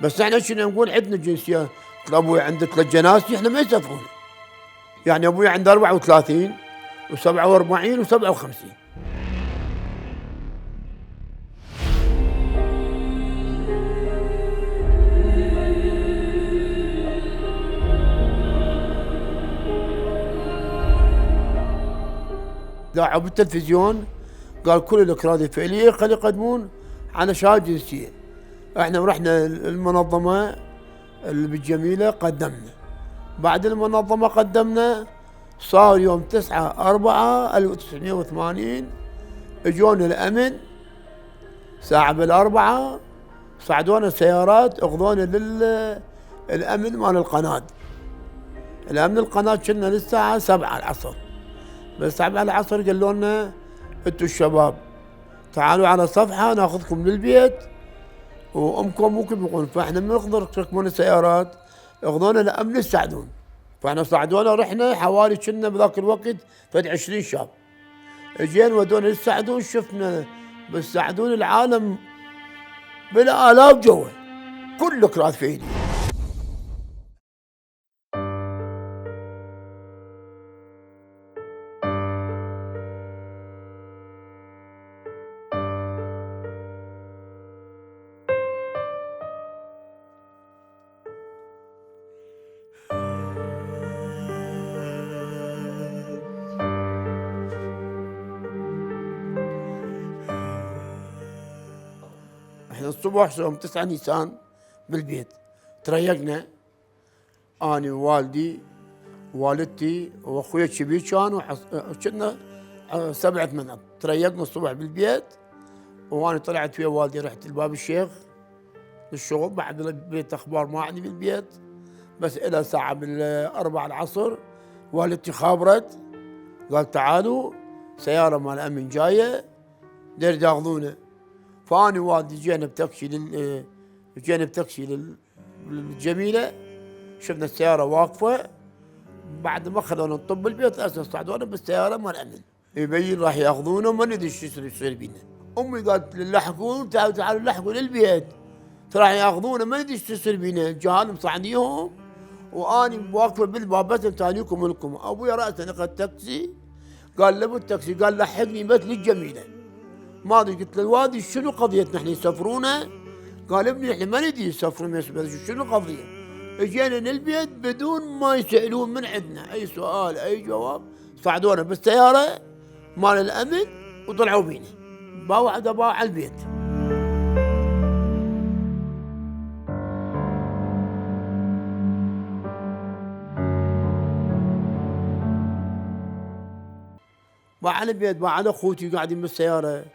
بس احنا شنو نقول عندنا جنسيه. ابوي عنده 3 جناسي احنا ما يسافرون. يعني ابوي عنده 34 و47 و57. ذاعوا بالتلفزيون قال كل الاكراد الفعليه خلي يقدمون على شهاده جنسيه. احنا رحنا المنظمه اللي بالجميله قدمنا. بعد المنظمه قدمنا صار يوم 9/4/1980 اجونا الامن ساعه بالاربعه صعدونا سيارات اخذونا للامن مال القناه. الامن القناه كنا للساعه 7 العصر. بس 7 العصر قالوا لنا انتوا الشباب تعالوا على صفحه ناخذكم للبيت وامكم ممكن يقول. فاحنا من نقدر تركبون السيارات اخذونا لامن السعدون. فاحنا صعدونا رحنا حوالي كنا بذاك الوقت فد 20 شاب. اجينا ودونا للسعدون شفنا بالسعدون العالم بالالاف جوا كله كرات في ايدي. احنا الصبح يوم 9 نيسان بالبيت تريقنا اني ووالدي ووالدتي واخوي الكبير كانوا كنا 7 8 تريقنا الصبح بالبيت. وانا طلعت ويا والدي رحت لباب الشيخ للشغل. بعد البيت اخبار ما عندي بالبيت بس الى ساعه بالاربع العصر والدتي خابرت قال تعالوا سياره مال الامن جايه دير ياخذونا. فاني ووالدي جينا بتاكسي للجميله شفنا السياره واقفه. بعد ما اخذونا نطب البيت اساسا صعدونا بالسياره مال الامن يبين راح ياخذونا وما ندري شو يصير بينا. امي قالت لحقون تعالوا لحقوا للبيت راح ياخذونا ما ندري شو يصير بينا. الجهال مصعديهم واني واقفه بالباب بس تانيكم لكم. ابوي راسا اخذ تاكسي قال له بالتاكسي قال لحقني بس للجميله. ما ادري قلت له الوادي شنو قضيتنا احنا يسافرونا؟ قال ابني احنا ما ندري يسافرون بس شنو القضيه؟ اجينا للبيت بدون ما يسالون من عندنا اي سؤال اي جواب. صعدونا بالسياره مال الامن وطلعوا بينا باعوا على البيت. باع على البيت باع على اخوتي قاعدين بالسياره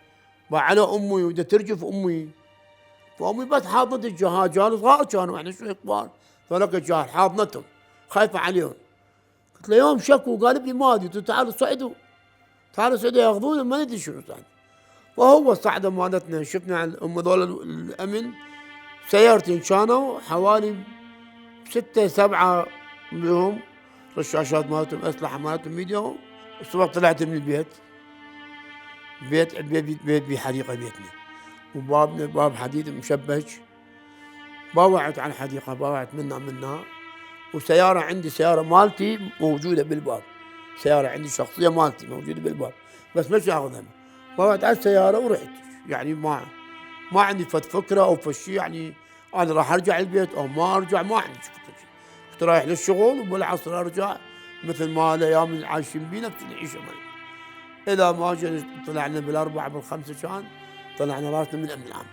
باع على امي ودا ترجف امي. فامي بس حاضنت الجهال جهال صغار كانوا احنا شوي كبار. فلك الجهال حاضنتهم خايفه عليهم. قلت له يوم شكوا قال ابني ما ادري تعالوا صعدوا ياخذونا ما ندري شنو صار. وهو صعده مالتنا شفنا هم ذول الامن سيارتين كانوا حوالي 6 7 منهم رشاشات مالتهم اسلحه مالتهم بيدهم. الصبح طلعت من البيت بيت بحديقه بيتنا وبابنا باب حديد مشبك. باوعت على الحديقه باوعت منها وسياره عندي سياره مالتي موجوده بالباب. سياره عندي شخصيه مالتي موجوده بالباب بس مش اخذها. باوعت على السياره ورحت يعني ما عندي فكره او فشي يعني انا راح ارجع البيت او ما ارجع ما عندي فكره. كنت رايح للشغل وبالعصر ارجع مثل ما الايام اللي عايشين بينا نعيشها. إذا ما طلعنا بالأربعة بالخمسة كان طلعنا راسنا من الأمن العام.